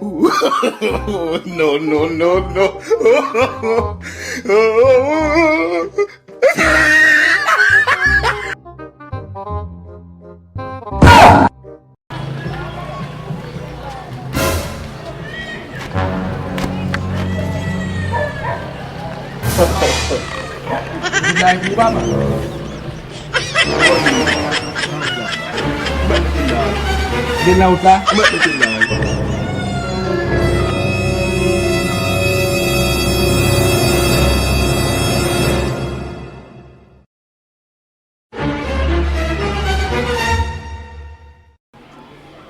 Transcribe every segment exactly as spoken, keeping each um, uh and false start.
No, no, no, no. Gen nan wout la?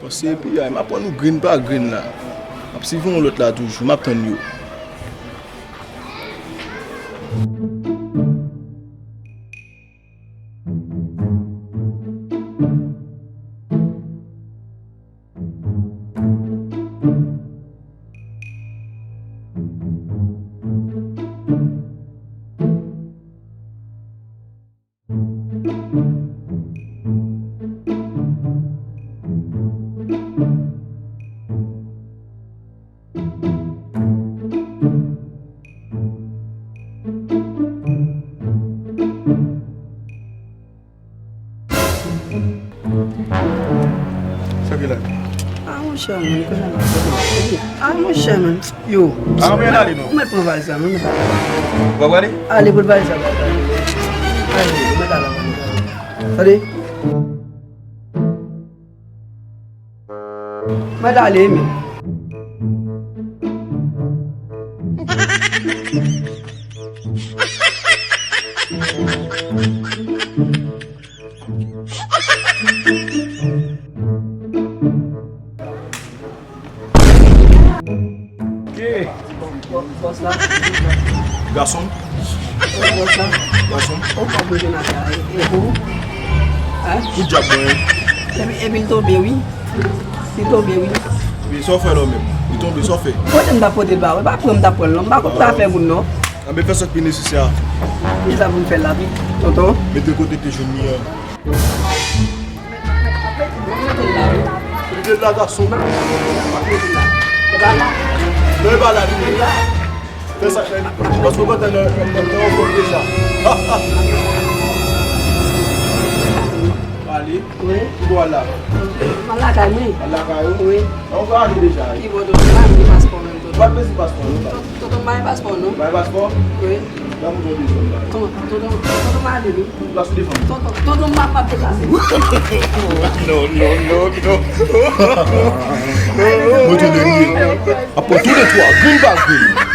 Pase epi ay, m ap pran nou grenn pa grenn la. M ap swiv yon lòt la toujou, m ap tann yo. Sa ki la? Ah, monchè, mwen, konnen la. Ah, monchè, mwen. Yo. Ah, mwen ale, non. Mwen pran valiz la, mwen, mwen ale. Ou pa prale? Ale, pran valiz la, mwen ale. Ale, mwen ale, mwen ale. Tande? Mwen ale, men. Gason. Gason. Pou djab mwen. Epi, epi l tonbe, wi. Li tonbe, wi. Wi, sa w fè la menm? Li tonbe, sa w fè? Kote m t ap pote l ba ou? E pa pran m t ap pran l, non. M pa konn sa fè moun, non. Anben, fè sa k pi nesesè a. Ki sa pou m fè la, pi, tonton? Mete kote te jwenn li an. Mete l la, gason. Non, e pa la, li la. Fè sa, fè li. Paske w kontan nan, nan, nan yon kòb deja. Ale. Wi. Ou dwe al la. M al lakay mwen. Al lakay ou? Wi. An, ou ale deja, wi. Ki bò, tonton, pa gen paspò menm, tonton. Pa bezwen paspò, non. Tonton, tonton, m pa gen paspò, non. Pa gen paspò? Wi. Ban m tonton, tonton, tonton, m ale, wi. Plas ou devan. Tonton, tonton, m ap, m ap deplase. No, no, no, no. Moto de lye. Apre tou de twa, grenn pa grenn.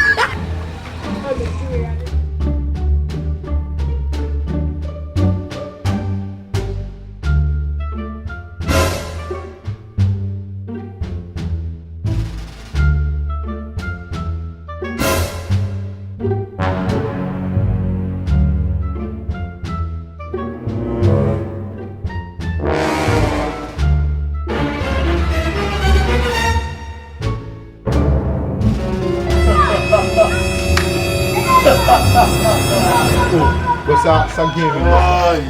Oh, bon, sa, sa gen menm.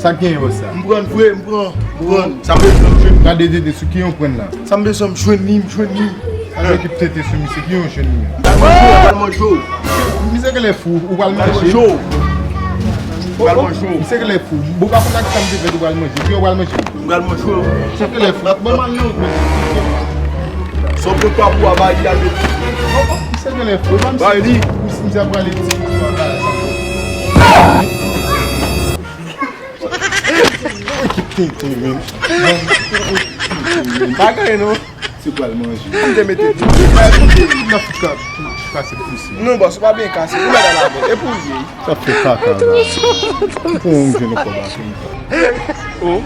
Sa gen yo sa? M pran vre, m pran, m pran. Sa m bezwen m jwenn. Gade tete sou ki yon prann la. Sa m bezwen m jwenn li, m jwenn li. Sa gen ki tete sou misye ki yon jwenn li. M pral manje w, m pral manje w. Misye genlè fou, ou pral manje. M pral manje w. M pral manje w. Misye genlè fou. Bon, pa konn ak sa m te fè, ou pral manje. Ki ou pral manje? M pral manje w. Misye genlè fou. Bon, m al nan wout mwen. Sa w pot pa pou a bay li al met. Misye genlè fou. Bay li. Misye pral li. Ekip tenten, men. Bagay, non. Se pral manje. M te mete di. Bay, koute. Nan fouka, kase plis. Non, bòs, ou pa byen kase. Ou mèt al avè l. E pou l ye. Sa fè kaka, la. Pou yon jwenn kòb a fini. Oh.